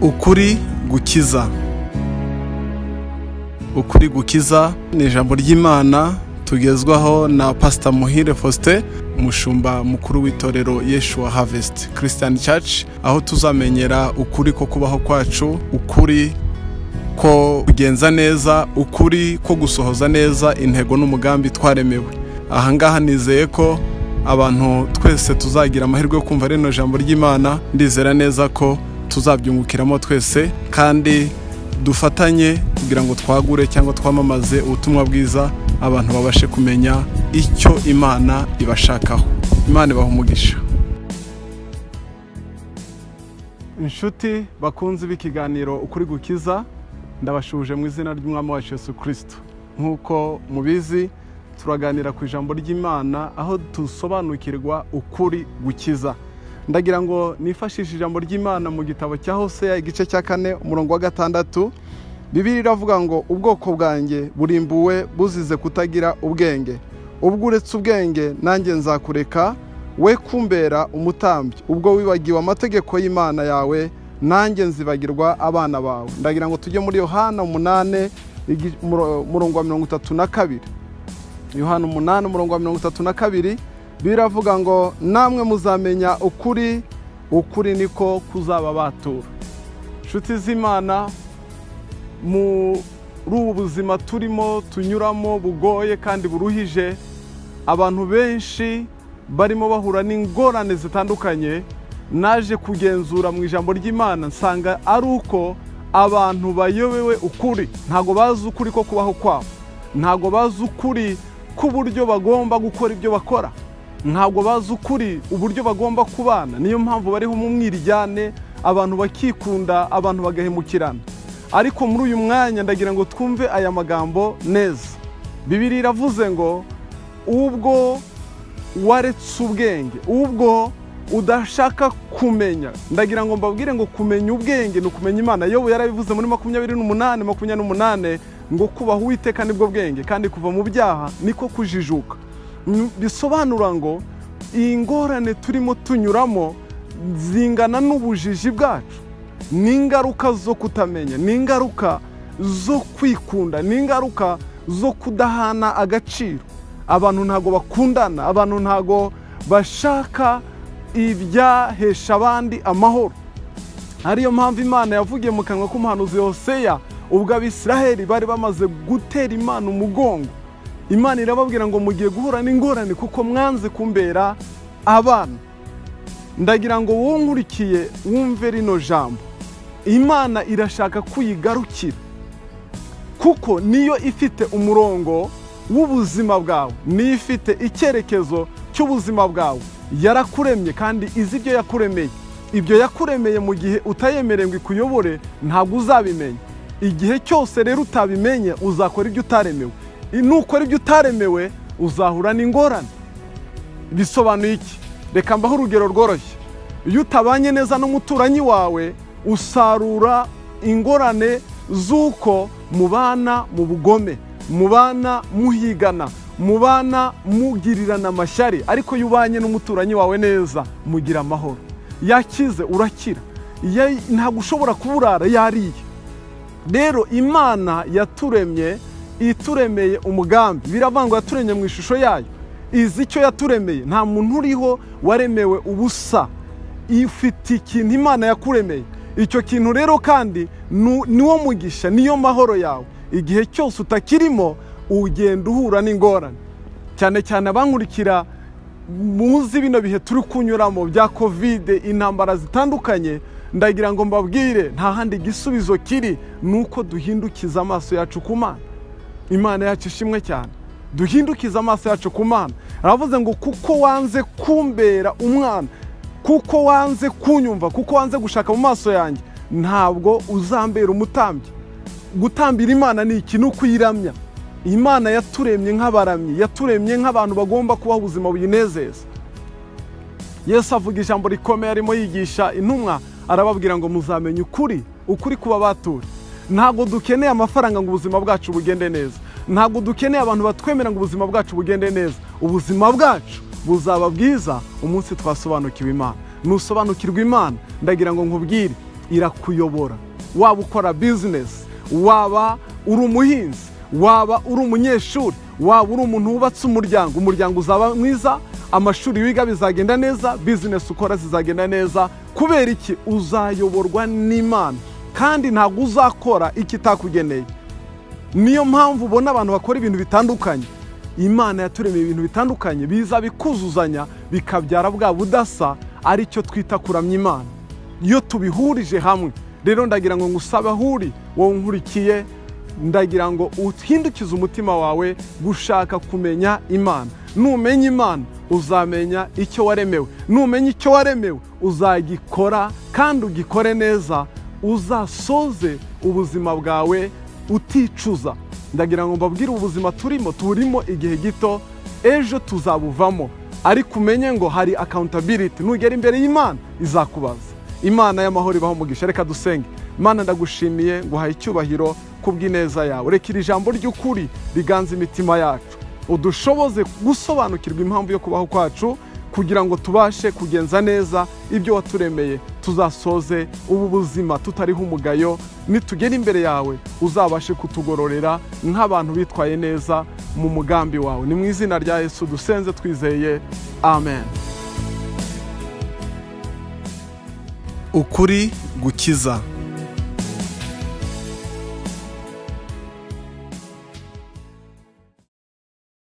Ukuri gukiza. Ukuri gukiza ni ijambo ry'Imana tugezwaho na Pastor Muhire Faustin, umushumba mukuru w'itorero Yeshua Harvest Christian Church, aho tuzamenyera ukuri ko kubaho kwacu, ukuri ko kugenza neza, ukuri ko gusohoza neza intego n'umugambi twaremewe. Ahangaha nizeye ko abantu twese tuzagira amahirwe yo kumva rino jambo ry'Imana. Ndizera neza ko tuzabyungukiramo twese kandi dufatanye kugira ngo twagure cyangwa twamamaze ubutumwa bwiza, abantu babashe kumenya icyo Imana ibashakaho. Imana ibaha umugisha. Inshuti bakunze b'ikiganiro Ukuri Gukiza, ndabashuje mu izina ry'Umwami wacu Yesu Kristo. Nk'uko mubizi, turaganira ku ijambo ry'Imana aho dusobanukirwa ukuri gukiza. Ndagira ngo nifashishe ijambo ry'Imana mu gitabo cya Hoseya igice cya 4 umurongo wa 6. Bibiliya iravuga ngo ubwoko bwanjye burimbuwe buzize kutagira ubwenge. Ubwo uretse ubwenge nanjye nzakureka, we kumbera umutambyi. Ubwo wibagiwe amategeko y'Imana yawe, nanjye nzibagirwa abana bawe. Ndagira ngo tujye muri Yohana 8 umurongo wa 32. Yohana 8 umurongo wa 32 biravuga ngo namwe muzamenya ukuri, ukuri niko kuzababatura. Nshuti z'Imana, muri ubu buzima turimo tunyuramo bugoye kandi buruhije, abantu benshi barimo bahura n'ingorane zitandukanye. Naje kugenzura mu ijambo ry'Imana nsanga ari uko abantu bayobewe ukuri. Ntago bazi ukuri ko kubaho kwabo, ntago bazi ukuri k'uburyo bagomba gukora ibyo bakora, ntabwo bazi ukuri uburyo bagomba kubana. Niyo mpamvu bariho mu mwiryane, abantu bakikunda, abantu bagahemukirana. Ariko muri uyu mwanya ndagira ngo twumve aya magambo neza. Bibiliya iravuze ngo ubwo waretse ubwenge, ubwo udashaka kumenya. Ndagira ngo mbabwire ngo kumenya ubwenge ni ukumenya Imana. Yobu yarabivuze muri 28:28 ngo kubaha Uwiteka nibwo bwenge, kandi kuva mu byaha niko kujijuka. Bisobanura ngo ingorane turimo tunyuramo zingana n'ubujiji bwacu, n'ingaruka zo kutamenya, n'ingaruka zo kwikunda, n'ingaruka zo kudahana agaciro. Abantu ntago bakundana, abantu ntago bashaka ibyahesha abandi amahoro. Ariyo mpamvu Imana yavugiye mu kanwa k'umuhanuzi Hoseya ubwo Abisiraheli bari bamaze gutera Imana umugongo. Imana irababwira ngo mugiye guhura n'ingorane kuko mwanze kumbera abana. Ndagira ngo wowe wumve rino jambo. Imana irashaka kuyigarukira kuko niyo ifite umurongo w'ubuzima bwawe, niyo ifite icyerekezo cy'ubuzima bwawe. Yarakuremye kandi izi ibyo yakuremeye. Ibyo yakuremeye mu gihe utayemereye ngo ikuyobore ntabwo uzabimenya. Igihe cyose rero utabimenye uzakora ibyo utaremewe. Nukora ibyo utaremewe uzahura n'ingorane. Bisobanuye iki? Reka mbaho urugero rworoshye. Iyo utabanye neza n'umuturanyi wawe usarura ingorane z'uko mubana mu bugome, mubana muhigana, mubana mugirirana amashyari. Ariko iyo ubanye n'umuturanyi wawe neza mugira amahoro. Yakize urakira, ntabwo ushobora kuburara yariye. Rero Imana yaturemye ituremeye umugambi. Biravuga ngo yaturemye mu ishusho yayo, izi icyo yaturemeye. Nta muntu uriho waremewe ubusa. Ifite ikintu Imana yakuremeye. Icyo kintu rero kandi niwo mugisha, niyo mahoro yawe. Igihe cyose utakirimo ugenda uhura n'ingorane. Cyane cyane abankurikira muzi bino bihe turi kunyuramo bya Covid, intambara zitandukanye, ndagira ngo mbabwire nta handi igisubizo kiri nuko duhindukiza amaso yacu ku Mana. Imana yacu ishimwe cyane. Duhindukiza amaso yacu ku Mana. Aravuze ngo kuko wanze kumbera umwana, kuko wanze kunyumva, kuko wanze gushaka mu maso yanjye, ntabwo uzambera umutambyi. Gutambira Imana ni iki? Ni ukuyiramya. Imana yaturemye nk'abaramyi, yaturemye nk'abantu bagomba kubaho ubuzima buyinezeza. Yesu avuga ijambo rikomeye arimo yigisha intumwa, arababwira ngo muzamenya ukuri, ukuri kubabatura. Ntabwo dukeneye amafaranga ngo ubuzima bwacu bugende neza, ntabwo dukeneye abantu batwemera ngo ubuzima bwacu bugende neza. Ubuzima bwacu buzaba bwiza umunsi twasobanukiwe Imana. Nusobanukirwa Imana, ndagira ngo nkubwire, irakuyobora. Waba ukora bizinesi, waba uri umuhinzi, waba uri umunyeshuri, waba uri umuntu wubatse umuryango, umuryango uzaba mwiza, amashuri wiga bizagenda neza, bizinesi ukora zizagenda neza. Kubera iki? Uzayoborwa n'Imana, kandi ntabwo uzakora icyo itakugeneye. Niyo mpamvu ubona abantu bakora ibintu bitandukanye. Imana yaturemeye ibintu bitandukanye biza bikuzuzanya bikabyara bwa budasa, aricyo twita kuramya Imana iyo tubihurije hamwe. Rero ndagira ngo ngusabe aho uri, wowe unkurikiye, ndagira ngo uhindukize umutima wawe gushaka kumenya Imana. Numenya Imana uzamenya icyo waremewe, numenya icyo waremewe uzagikora kandi ugikore neza, uzasoze ubuzima bwawe uticuza. Ndagira ngo mbabwire, ubuzima turimo turimo igihe gito, ejo tuzabuvamo, ariko umenye ngo hari accountability. Nugera imbere y'Imana izakubaza. Imana y'amahoro ibaho umugisha. Reka dusenge. Imana, ndagushimiye, nguhaye icyubahiro kubw'ineza yawe. Reka iri jambo ry'ukuri riganze imitima yacu, udushoboze gusobanukirwa impamvu yo kubaho kwacu, kugira ngo tubashe kugenza neza ibyo waturemeye, tuzasoze ubu buzima tutariho umugayo. Nitugera imbere yawe uzabashe kutugororera nk'abantu bitwaye neza mu mugambi wawe. Ni mu izina rya Yesu dusenze twizeye, amen. Ukuri gukiza.